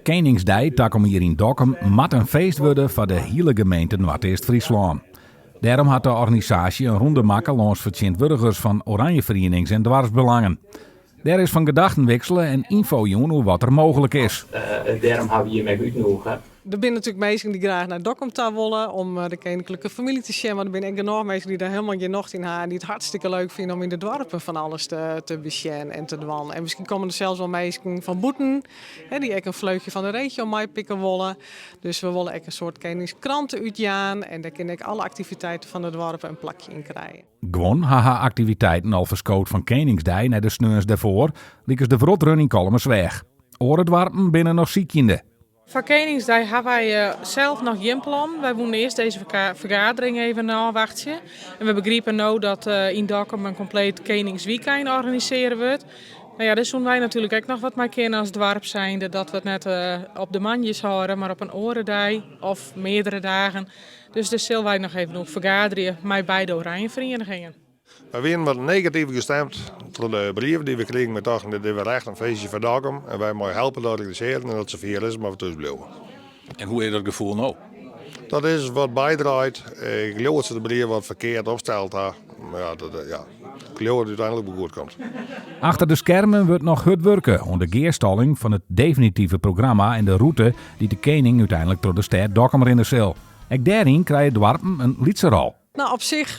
Keningsdei takom jier yn Dokkum moat in feest wurde foar de hiele gemeente Noardeast-Fryslân. Dêrom hat de organisaasje in rûnde makke lâns fertsjintwurdigers fan oranjeferienings en doarpsbelangen. Dêr is fan gedachten wiksele en ynfo jûn oer wat der mooglik is. Dêrom hawwe wy jim ek útnûge. Der binne natuerlik minsken dy't graach nei Dokkum ta wolle om de keninklike famylje te sjen, mar der binne ek genôch minsken dy't dêr helemaal gjin nocht yn ha en dy't it hartstikke leuk fine om yn de doarpen fan alles te besjen en te dwaan. En miskien komme der sels wol minsken fan bûten dy't ek in fleuchje fan de regio meipikke wolle. Dus we wolle ek in soart keningskrante útjaan en dêr kinne ek alle aktiviteiten fan de doarpen in plakje yn krije. Guon ha har aktiviteiten al ferskood fan Keningsdei nei de sneons dêrfoar, lykas de Wrotrun yn Kollumersweach. Oare doarpen binne noch sykjende. Foar Keningsdei ha wy sels noch gjin plan. Wy woene earst dizze fergadering even ôfwachtsje. En we begripe no dat yn Dokkum in kompleet Keningswykein organisearre wurdt. No ja, dêr soene wy natuerlik ek noch wat mei kinne as doarp zijnde, dat we it net op de moandeis hâlde, mar op in oare dei of meardere dagen. Dus dêr sille wy noch even oer fergaderje mei beide oranjeferienigingen. Wy wienen wat negatyf gestimd troch de brief dy't we krigen. We tochten dit is wer echt in feestje foar Dokkum en wy meie helpe te organisearjen en as it safier is moatte we thús bliuwe. En hoe is dat gefoel no? Dat is wat bydraaid. Ik leau dat se de brief wat ferkeard opsteld ha. Mar ja, dat, ja, ik leau dat it úteinlik wol goed komt. Achter de skermen wurdt noch hurd wurke oan de gearstalling fan it definitive programma en de rûte dy't de kening úteinlik troch de stêd Dokkum rinne sil. Ek dêryn krije doarpen in lytse rol. Nou, op sich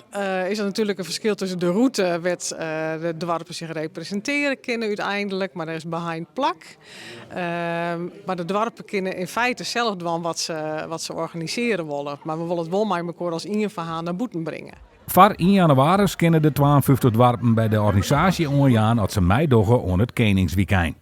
is der natuerlik in ferskil tusken de rûte wêr't de doarpen sich represintearje kinne úteinlik, mar der is beheind plak. Mar de doarpen kinne yn feite sels dwaan wat se, wat se organisearje wolle. Mar we wolle it wol mei mekoar as ien ferhaal nei bûten bringe. Foar ien jannewaris kinne de 52 doarpen by de organisaasje oanjaan oft se meidogge oan it Keningswykein.